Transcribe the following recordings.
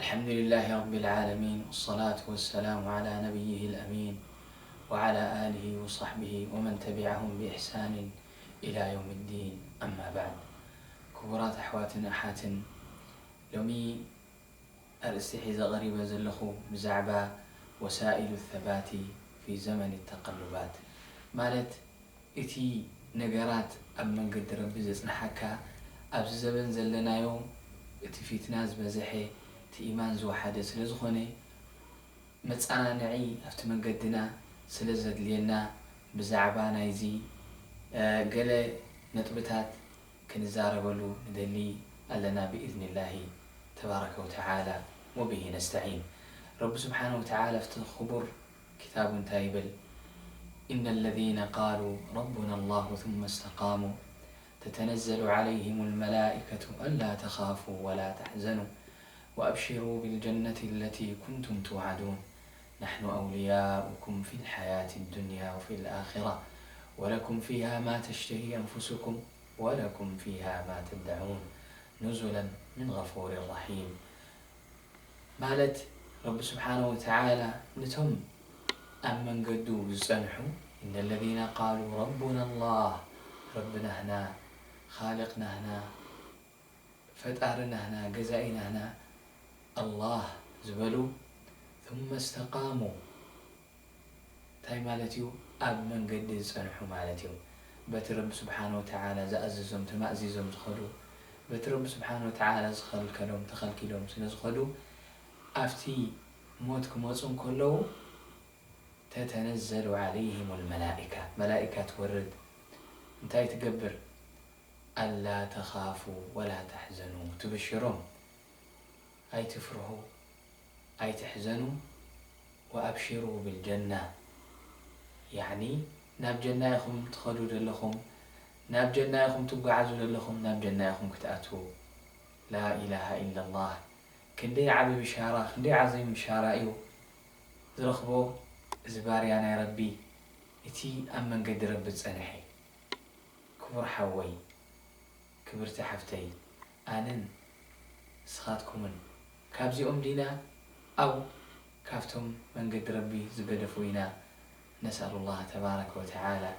الحمد لله رب العالمين، والصلاة والسلام على نبيه الأمين، وعلى آله وصحبه ومن تبعهم بإحسان إلى يوم الدين، أما بعد. ክቡራት ኣሕዋትን ኣሓትን፣ ሎሚ ኣርእስቲ ሒዘ ቀሪበ ዘለኹ ብዛዕባ وسائل الثبات في زمن التقلبات، ማለት እቲ ነገራት ኣብ መንገዲ ረቢ ዘጽንሓካ፣ ኣብዚ ዘበን ዘለናዮ እቲ ፊትና ዝበዝሐ፣ እቲ ኢማን ዝወሓደ ስለ ዝኾነ፣ መጸናንዒ ኣብቲ መንገድና ስለ ዘድልየና፣ ብዛዕባ ናይዚ፣ እ፣ ገለ ነጥብታት ክንዛረበሉ ንደሊ ኣለና ብኢዝኒላሂ ተባረከ ወተዓላ። وبه نستعين። ረቢ ስብሓነ ወተዓላ ኣብቲ ክቡር ክታቡ እንታይ ይብል? إن الذين قالوا ربنا الله ثم استقاموا تتنزل عليهم الملائكة ألا تخافوا ولا تحزنوا وأبشروا بالجنة التي كنتم توعدون نحن أولياؤكم في الحياة الدنيا وفي الآخرة ولكم فيها ما تشتهي أنفسكم ولكم فيها ما تدعون نزلا من غفور رحيم። ማለት ረቢ ስብሓነ ወተዓላ ነቶም ኣብ መንገዱ ዝጸንሑ፣ إن الذين قالوا ربنا الله፣ ረቢ ናህና፣ ኻልቕ ናህና፣ ፈጣሪ ናህና፣ ገዛኢ ናህና ኣላህ ዝበሉ፣ ثم استقاموا እንታይ ማለት እዩ? ኣብ መንገዲ ዝጸንሑ ማለት እዩ። በቲ ረቢ ስብሓነ ወተዓላ ዝኣዘዞም ተማእዚዞም ዝኸዱ፣ በቲ ረቢ ስብሓነ ወተዓላ ዝኸልከሎም ተኸልኪሎም ስለ ዝኸዱ፣ ኣብቲ ሞት ክመጹ እንከለዉ፣ ተተነዘሉ ዓለይሂም ልመላኢካ፣ መላኢካ ትወርድ። እንታይ ትገብር? ኣላ ተኻፉ ወላ ተሕዘኑ፣ ትብሽሮም፣ ኣይትፍርሁ፣ ኣይትሕዘኑ፣ ወኣብሽሩ ብልጀና፣ ያዕኒ ናብ ጀና ኢኹም ትኸዱ ዘለኹም፣ ናብ ጀና ኢኹም ትጓዓዙ ዘለኹም፣ ናብ ጀና ኢኹም ክትኣትዉ። ላኢላሃ ኢላላህ፣ ክንደይ ዓቢ ብሻራ፣ ክንደይ ዓዚም ብሻራ እዩ ዝረኽቦ እዚ ባርያ ናይ ረቢ፣ እቲ ኣብ መንገዲ ረቢ ዝጸንሐ። ክቡር ሓወይ፣ ክብርቲ ሓፍተይ፣ ኣነን ንስኻትኩምን ካብዚኦም ዲና ኣው ካብቶም መንገዲ ረቢ ዝገደፉ ኢና? نسأل الله تبارك وتعالى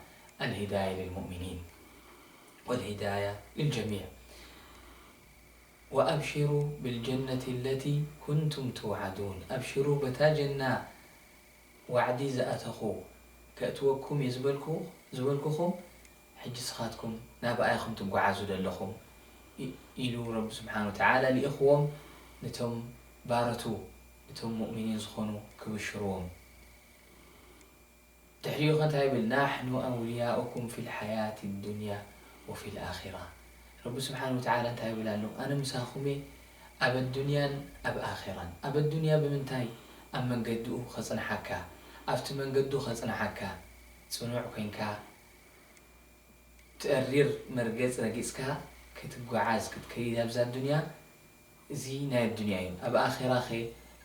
الهداية للمؤمنين والهداية للجميع. وأبشروا بالجنة التي كنتم توعدون. ኣብሽሩ፣ በታ ጀና ዋዕዲ ዝኣተኹ ከእትወኩም እየ ዝበልኩ-፣ ዝበልኩኹም፣ ሕጂ ስኻትኩም ናብኣ ኢኹም ትጓዓዙ ዘለኹም፣ ኢ-፣ ኢሉ ረቢ ስብሓነ ወተዓላ ልኢኽዎም፣ ነቶም ባረቱ፣ ነቶም ሙእሚኒን ዝኾኑ ክብሽርዎም። ድሕሪኡ ኸ እንታይ ይብል? ናሕኑ ኣውልያኡኩም ፊል ሓያት ዱንያ ወፊል ኣኺራ። ረቢ ስብሓነ ወተዓላ እንታይ ይብል ኣሎ? ኣነ ምሳኹም እየ ኣብ ኣዱንያን ኣብ ኣኺራን። ኣብ ኣዱንያ ብምንታይ? ኣብ መንገድኡ ኸጽንሓካ፣ ኣብቲ መንገዱ ኸጽንሓካ፣ ጽኑዕ ኮይንካ፣ ትእሪር መርገጽ ረጊጽካ ክትጓዓዝ፣ ክትከይድ ኣብዛ ኣዱንያ፣ እዚ ናይ ኣዱንያ እዩ። ኣብ ኣኺራኸ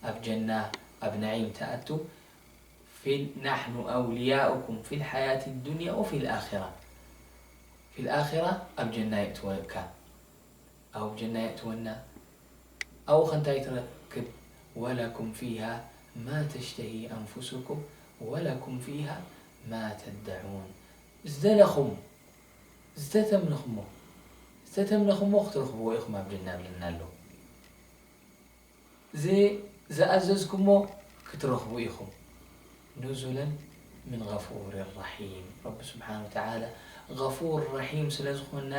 ኣብ ጀና፣ ኣብ ነዒም ትኣቱ። ፊል-፣ ናሕኑ ኣውልያኡኩም ፊል ሓያት ዱንያ ወፊል ኣኺራ። ፊል ኣኺራ ኣብ ጀና የእትወካ። ኣብ ጀና የእትወና። ኣብኡ ኸ እንታይ ትረክብ? ወለኩም ፊሃ ማ ተሽተሂ ኣንፉሱኩም ወለኩም ፊሃ ማ ተደዑን። ዝደለኹም፣ ዝተተምነኹሞ፣ ዝተተምነኹሞ ክትረኽብዎ ኢኹም ኣብ ጀና ይብለና ኣሎ። ዝ-፣ ዝኣዘዝኩሞ ክትረኽቡ ኢኹም። ኑዙለን ምን ገፉር ረሒም። ረቢ ስብሓነ ወተዓላ ገፉር ረሒም ስለ ዝኾና፣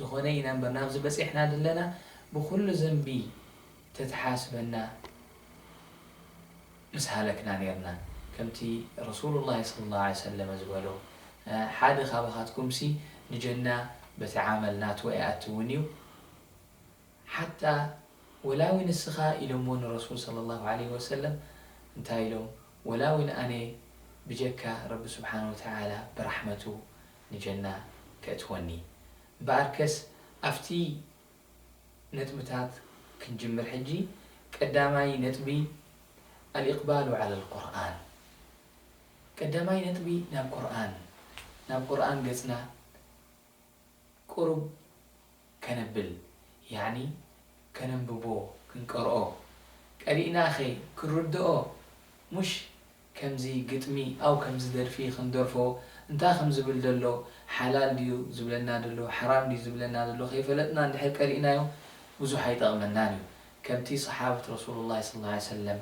ዝኾነ ኢና እምበር ናብዚ በጺሕና ዘለና ብኹሉ ዘንቢ ተትሓስበና ምስ ሃለክና ኔርና። ከምቲ ረሱሉላሂ ሰለላሁ ዐለይሂ ወሰለም ዝበሎ፣ ሓደ ካባኻትኩምሲ ንጀና በቲ ዓመል ናቱ ኣይኣትውን እዩ። ሓታ ወላ እውን ንስኻ ኢሎምዎ ንረሱል ሰለላሁ ዐለይሂ ወሰለም፣ እንታይ ኢሎም? ወላ እውን ኣነ ብጀካ ረቢ ስብሓነ ወተዓላ ብራሕመቱ ንጀና ከእትወኒ። እምበኣርከስ ኣብቲ ነጥብታት ክንጅምር ሕጂ። ቀዳማይ ነጥቢ፣ الإقبال على القرآن። ቀዳማይ ነጥቢ ናብ ቁርኣን፣ ናብ ቁርኣን ገጽና ቁሩብ ከነብል፣ ያዕኒ ከነንብቦ፣ ክንቀርኦ፣ ቀሪእናኸ ክንርድኦ፣ ሙሽ ከምዚ ግጥሚ ኣው ከምዚ ደርፊ ክንደርፎ፣ እንታይ ከም ዝብል ደሎ፣ ሓላል ድዩ ዝብለና ደሎ፣ ሓራም ድዩ ዝብለና ደሎ ከይፈለጥና እንድሕር ቀሪእናዮ፣ ብዙሕ ኣይጠቕመናን እዩ። ከምቲ ሰሓበት ረሱሉላህ ሰለላሁ ዐለይሂ ወሰለም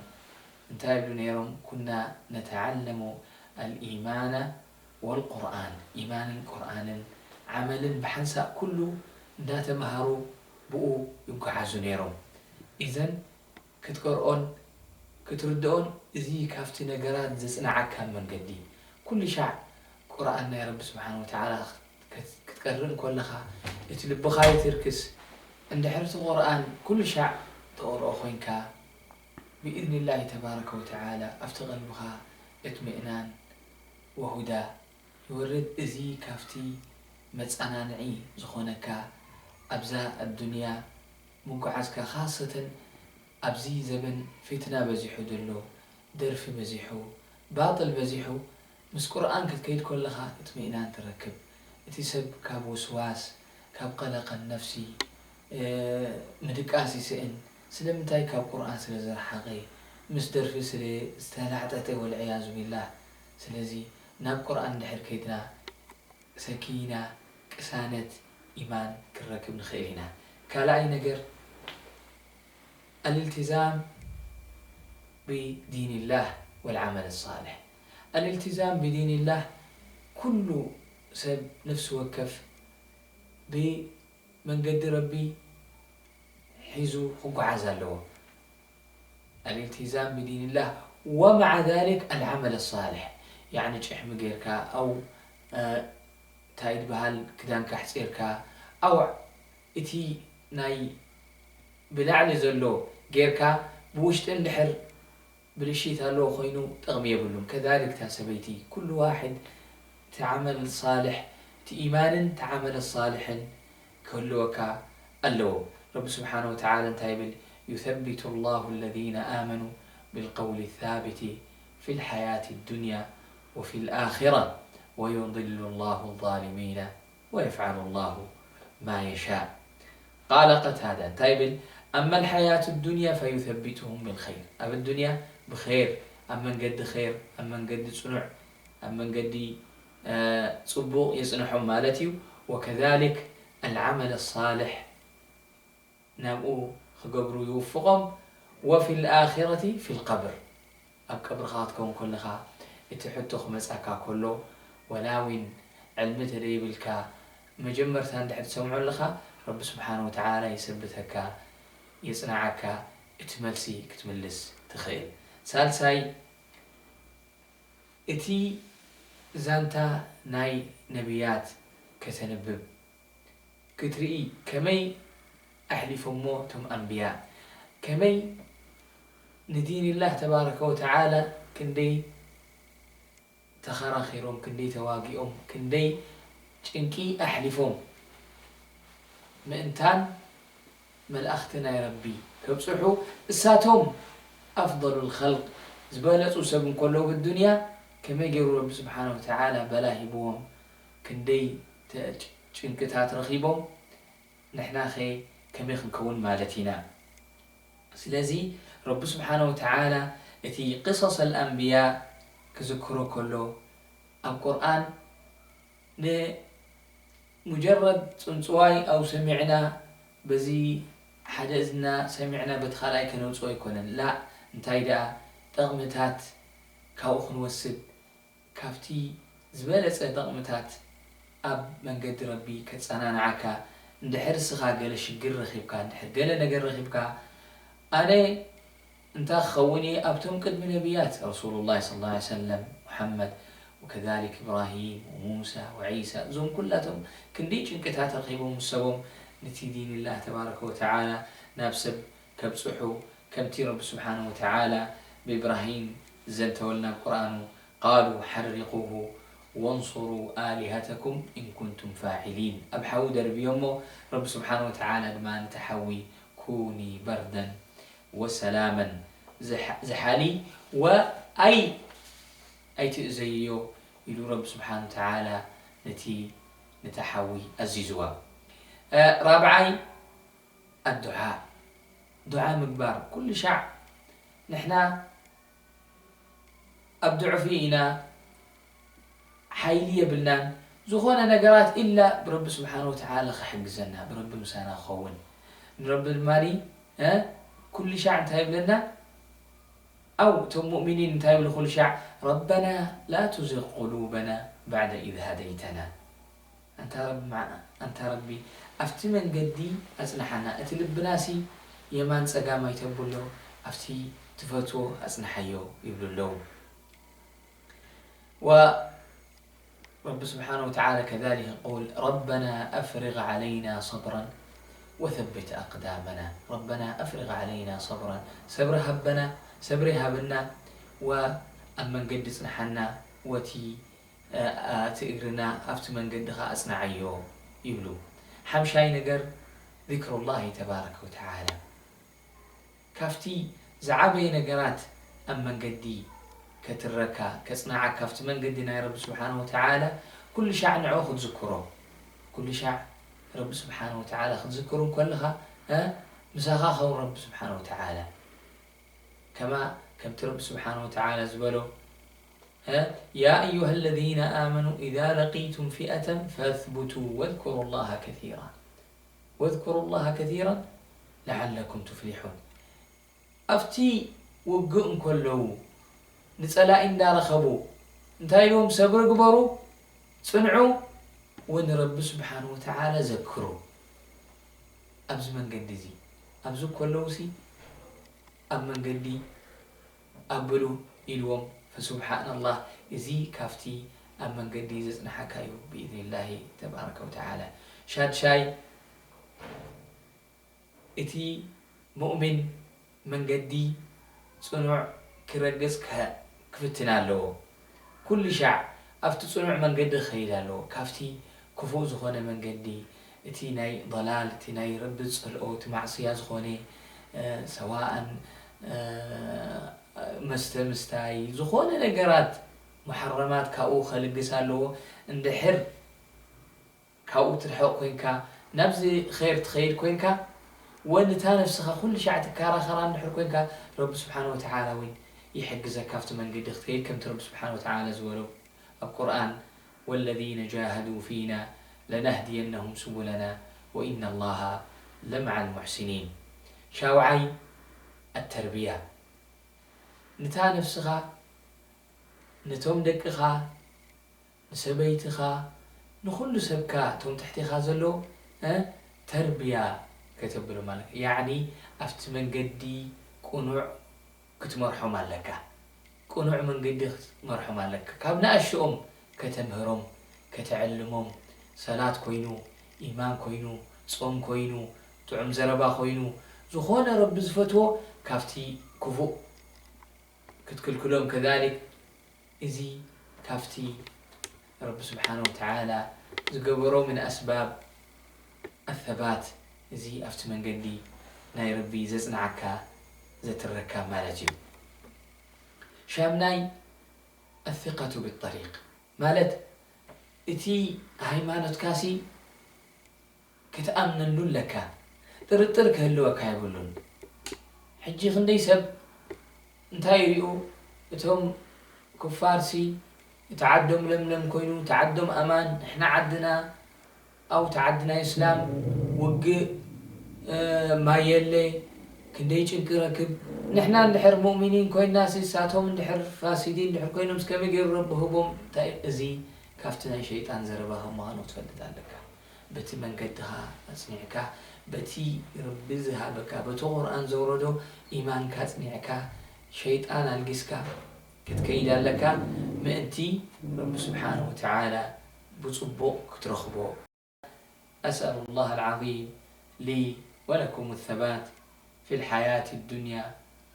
እንታይ ይብሉ ነይሮም? ኩና ነተዓለሙ ኣልኢማነ ወልቁርኣን፣ ኢማንን ቁርኣንን ዓመልን ብሓንሳእ ኩሉ እንዳተምሃሩ ብኡ ይጓዓዙ ነይሮም። ኢዘን ክትቀርኦን ክትርድኦን እዚ ካብቲ ነገራት ዘጽንዓካ መንገዲ። ኩሉ ሻዕ ቁርኣን ናይ ረቢ ስብሓን ወተዓላ ክትቀርእ እንከለኻ እቲ ልብኻ ይትርክስ። እንድሕር እቲ ቁርኣን ኩሉ ሻዕ ተቕርኦ ኮይንካ ብኢዝኒላሂ ተባረከ ወተዓላ ኣብቲ ቀልብኻ እጥሚእናን ወሁዳ ይወርድ። እዚ ካብቲ መጸናንዒ ዝኾነካ ኣብዛ ኣዱንያ ምጉዓዝካ፣ ኻሰተን ኣብዚ ዘበን ፊትና በዚሑ ዘሎ፣ ደርፊ በዚሑ፣ ባጥል በዚሑ፣ ምስ ቁርኣን ክትከይድ ከለኻ እጥሚእናን ትረክብ። እቲ ሰብ ካብ ውስዋስ፣ ካብ ቀለቐን ነፍሲ፣ እ፣ ምድቃስ ይስእን። ስለምንታይ? ካብ ቁርኣን ስለ ዝረሓቐ፣ ምስ ደርፊ ስለ ዝተላዕጠጠ ወልዕያዙ ቢላህ። ስለዚ ናብ ቁርኣን እንድሕር ከይድና ሰኪና፣ ቅሳነት፣ ኢማን ክንረክብ ንኽእል ኢና። ካልኣይ ነገር፣ ኣልእልትዛም ብዲንላህ ወልዓመል ሳልሕ። ኣልእልትዛም ብዲንላህ፣ ኩሉ ሰብ ነፍሲ ወከፍ ብመንገዲ ረቢ ሒዙ ክጓዓዝ ኣለዎ። ኣልእልትዛም ብዲንላህ ወመዓ ዛሊክ ኣልዓመል ሳልሕ፣ ያዕኒ ጭሕሚ ጌርካ፣ ኣው፣ እ፣ እንታይ ድበሃል፣ ክዳንካ ኣሕጺርካ፣ ኣው እቲ ናይ ብላዕሊ ዘሎ ጌርካ ብውሽጢ እንድሕር ብልሽት ኣለዎ ኮይኑ ጥቕሚ የብሉን። ከዛሊክ እታ ሰበይቲ፣ ኩሉ ዋሕድ እቲ ዓመል ሳልሕ፣ እቲ ኢማንን እቲ ዓመል ሳልሕን ክህልወካ ኣለዎ። ረቢ ስብሓነ ወተዓላ እንታይ ይብል? يثبت الله الذين آمنوا بالقول الثابت في الحياة الدنيا وفي الآخرة ويضل الله الظالمين ويفعل الله ما يشاء. قال قتادة እንታይ ይብል? أما الحياة الدنيا فيثبتهم بالخير ኣብ ኣዱንያ ብኸይር፣ ኣብ መንገዲ ኸይር፣ ኣብ መንገዲ ጽኑዕ፣ ኣብ መንገዲ፣ እ፣ ጽቡቕ የጽንሖም ማለት እዩ። وكذلك العمل الصالح ናብኡ ክገብሩ ይውፍቖም። وفي الآخرة في القبر ኣብ ቀብርኻ ክትከውን ከለኻ እቲ ሕቶ ክመጻካ ከሎ፣ ወላ እውን ዕልሚ ተደይብልካ መጀመርታ እንድሕር ትሰምዖ ኣለኻ፣ ረቢ ስብሓነ ወተዓላ የሰብተካ፣ የጽንዓካ፣ እቲ መልሲ ክትምልስ ትኽእል። ሳልሳይ፣ እቲ ዛንታ ናይ ነብያት ከተንብብ፣ ክትርኢ ከመይ ኣሕሊፎሞ እቶም ኣንብያ፣ ከመይ ንዲንላህ ተባረከ ወተዓላ ክንደይ ተኸራኺሮም፣ ክንደይ ተዋጊኦም፣ ክንደይ ጭንቂ ኣሕሊፎም ምእንታን መልኣኽቲ ናይ ረቢ ከብጽሑ፣ እሳቶም ኣፍደሉል ኸልቅ ዝበለጹ ሰብ እንከለዉ ብዱንያ፣ ከመይ ገይሩ ረቢ ስብሓነ ወተዓላ በላ ሂብዎም፣ ክንደይ ተ-፣ ጭንቅታት ረኺቦም፣ ንሕናኸ ከመይ ክንከውን ማለት ኢና? ስለዚ ረቢ ስብሓነ ወተዓላ እቲ ቅሰሰል ኣንብያ ክዝክሮ ከሎ ኣብ ቁርኣን ንሙጀረድ ጽንጽዋይ ኣው ሰሚዕና በዚ ሓደ እዝና ሰሚዕና በቲ ካልኣይ ከነውጽኦ ኣይኮነን። ላእ፣ እንታይ ደኣ ጠቕምታት ካብኡ ክንወስድ፣ ካብቲ ዝበለጸ ጠቕምታት ኣብ መንገዲ ረቢ ከጸናንዓካ፣ እንድሕር እስኻ ገለ ሽግር ረኺብካ፣ እንድሕር ገለ ነገር ረኺብካ፣ ኣነ እንታይ ክኸውን እየ ኣብቶም ቅድሚ ነብያት፣ ረሱሉላህ ሰለላሁ ዐለይሂ ወሰለም፣ ሙሐመድ፣ ወከዛሊክ ኢብራሂም፣ ወሙሳ፣ ወዒሳ፣ እዞም ኩላቶም ክንደይ ጭንቅታት ረኺቦም ምስ ሰቦም ነቲ ዲንላህ ተባረከ ወተዓላ ናብ ሰብ ከብጽሑ፣ ከምቲ ረቢ ስብሓነ ወተዓላ ብኢብራሂም ዘንተወልና ኣብ ቁርኣኑ፣ ቃሉ ሓሪቁሁ ወንሱሩ ኣሊሀተኩም ኢን ኩንቱም ፋዒሊን። ኣብ ሓዊ ደርብዮሞ፣ ረቢ ስብሓነ ወተዓላ ድማ ነቲ ሓዊ ኩኒ በርደን ወሰላመን፣ ዝሓ-፣ ዝሓሊ ወኣይ-፣ ኣይትእዘይዮ ኢሉ ረቢ ስብሓነ ወተዓላ ነቲ፣ ነታ ሓዊ ኣዚዝዋ። እ፣ ራብዓይ፣ ኣዱዓ፣ ዱዓ ምግባር። ኩሉ ሻዕ ንሕና ኣብ ዱዕፊ ኢና፣ ሓይሊ የብልናን፣ ዝኾነ ነገራት ኢላ ብረቢ ስብሓን ወተዓላ ክሕግዘና፣ ብረቢ ምሳና ክኸውን። ንረቢ ድማ ኩሉ ሻዕ እንታይ ይብለና? ኣው እቶም ሙእሚኒን እንታይ ይብሉ ኩሉ ሻዕ? ረበና ላ ቱዚግ ቁሉበና ባዕደ ኢዝ ሃደይተና። ኣንታ ረቢ፣ ኣንታ ረቢ ኣብቲ መንገዲ ኣጽንሓና፣ እቲ ልብናሲ የማን ጸጋም ኣይተብሎ፣ ኣብቲ ትፈትዎ ኣጽንሓዮ ይብሉ ኣለዉ። ወ ረቢ ስብሓነ ወተዓላ ከዛሊክ የቁል፣ ረበና ኣፍሪግ ዓለይና ሰብራን ወሰብት ኣቅዳመና። ረበና ኣፍሪግ ዓለይና ሰብራን፣ ሰብሪ ሃበና፣ ሰብሪ ሃበና፣ ወ ኣብ መንገዲ ጽንሓና፣ ወቲ እቲ እግርና ኣብቲ መንገዲ ኸዓ ኣጽንዓዮ ይብሉ። ሓምሻይ ነገር ዚክሩላሂ ተባረከ ወተዓላ። ካብቲ ዝዓበየ ነገራት ኣብ መንገዲ ከትረካ፣ ከጽንዓካ ኣብቲ መንገዲ ናይ ረቢ ስብሓነ ወተዓላ፣ ኩሉ ሻዕ ንዕኡ ክትዝክሮ። ኩሉ ሻዕ ረቢ ስብሓነ ወተዓላ ክትዝክሩ እንከለኻ፣ እ፣ ምሳኻ ኸውን ረቢ ስብሓነ ወተዓላ። ከማ ከምቲ ረቢ ስብሓነ ወተዓላ ዝበሎ፣ እ፣ ያ ኣዩሃ ለዚነ ኣመኑ ኢዛ ለቂቱም ፊአተን ፈስቡቱ ወዝኩሩ ላሃ ከሲራ። ወዝኩሩ ላሃ ከሲራን ለዓለኩም ቱፍሊሑን። ኣብቲ ውግእ እንከለዉ፣ ንጸላኢ እንዳረኸቡ፣ እንታይ ኢልዎም? ሰብሪ ግበሩ፣ ጽንዑ፣ ወንረቢ ስብሓን ወተዓላ ዘክሩ። ኣብዚ መንገዲ እዚ፣ ኣብዚ ከለዉሲ፣ ኣብ መንገዲ ኣብሉ ኢልዎም። ፈሱብሓነላህ፣ እዚ ካብቲ ኣብ መንገዲ ዘጽንሓካ እዩ፣ ብኢዝኒላሂ ተባረከ ወተዓላ። ሻድሻይ፣ እቲ ሙእሚን መንገዲ ጽኑዕ ክረግጽ ከ-፣ ክፍትን ኣለዎ። ኩሉ ሻዕ ኣብቲ ጽኑዕ መንገዲ ክኸይድ ኣለዎ። ካብቲ ክፉእ ዝኾነ መንገዲ፣ እቲ ናይ ضلال፣ እቲ ናይ ረቢ ዝጸልኦ፣ እቲ ማዕስያ ዝኾነ፣ እ፣ ሰዋእን፣ እ፣ መስተ ምስታይ፣ ዝኾነ ነገራት ሙሐረማት ካብኡ ከልግስ ኣለዎ። እንድሕር ካብኡ ትርሕቕ ኮይንካ፣ ናብዚ ኸይር ትኸይድ ኮይንካ፣ ወንታ ነፍስኻ ኩሉ ሻዕ ትከራኸራ እንድሕር ኮይንካ፣ ረቢ ስብሓነ ወተዓላ እውን ይሕግዘካ ኣብቲ መንገዲ ክትከይድ፣ ከምቲ ረቢ ስብሓነ ወተዓላ ዝበሎ ኣብ ቁርኣን፣ ወለዚነ ጃሃዱ ፊና ለነህድየነሁም ሱቡለና ወኢነ ላሃ ለመዓል ሙሕሲኒን። ሻውዓይ፣ ኣተርብያ። ንታ ነፍስኻ፣ ነቶም ደቅኻ፣ ንሰበይትኻ፣ ንኹሉ ሰብካ፣ እቶም ትሕቴኻ ዘሎ፣ እ፣ ተርብያ ከተብሎ ማለት፣ ያዕኒ ኣብቲ መንገዲ ቅኑዕ ክትመርሖም ኣለካ። ቅኑዕ መንገዲ ክትመርሖም ኣለካ። ካብ ንኣሽኦም ከተምህሮም፣ ከተዕልሞም፣ ሰላት ኮይኑ፣ ኢማን ኮይኑ፣ ጾም ኮይኑ፣ ጥዑም ዘረባ ኮይኑ፣ ዝኾነ ረቢ ዝፈትዎ ካብቲ ክፉእ ክትክልክሎም ከዛሊክ፣ እዚ ካብቲ ረቢ ስብሓነ ወተዓላ ዝገበሮ ምን ኣስባብ ኣሰባት፣ እዚ ኣብቲ መንገዲ ናይ ረቢ ዘጽንዓካ፣ ዘትረካ ማለት እዩ። ሻምናይ፣ ኣሲቀቱ ብጠሪቅ፣ ማለት እቲ ሃይማኖትካሲ ክትኣምነሉ ኣለካ። ጥርጥር ክህልወካ የብሉን። ሕጂ ክንደይ ሰብ እንታይ ይሪኡ? እቶም ኩፋርሲ እቲ ዓዶም ለምለም ኮይኑ፣ እቲ ዓዶም ኣማን፣ ንሕና ዓድና፣ ኣው እቲ ዓዲ ናይ እስላም፣ ውግእ፣ እ፣ ማይ የለ፣ ክንደይ ጭንቂ ረክብ። ንሕና እንድሕር ሙእሚኒን ኮይንናሲ፣ እሳቶም እንድሕር ፋሲዲን እንድሕር ኮይኖም፣ እስከመይ ገይሩ ረቢ ህቦም? እንታይ እዚ ካብቲ ናይ ሸይጣን ዘረባ ከም ምዃኑ ክትፈልጥ ኣለካ። በቲ መንገድኻ ኣጽኒዕካ፣ በቲ ረቢ ዝሃበካ፣ በቲ ቁርኣን ዘውረዶ ኢማንካ ኣጽኒዕካ፣ ሸይጣን ኣልጊስካ ክትከይድ ኣለካ፣ ምእንቲ ረቢ ስብሓነሁ ወተዓላ ብጽቡቕ ክትረኽቦ። أسأل الله العظيم لي ولكم الثبات في الحياة الدنيا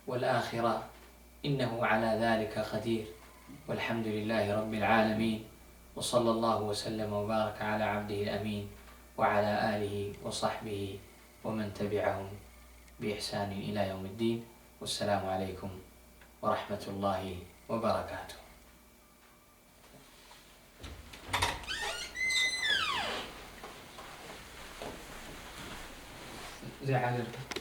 والآخرة، إنه على ذلك قدير، والحمد لله رب العالمين، وصلى الله وسلم وبارك على عبده الأمين وعلى آله وصحبه ومن تبعهم بإحسان إلى يوم الدين، والسلام عليكم ورحمة الله وبركاته. ዘይሓገርካ።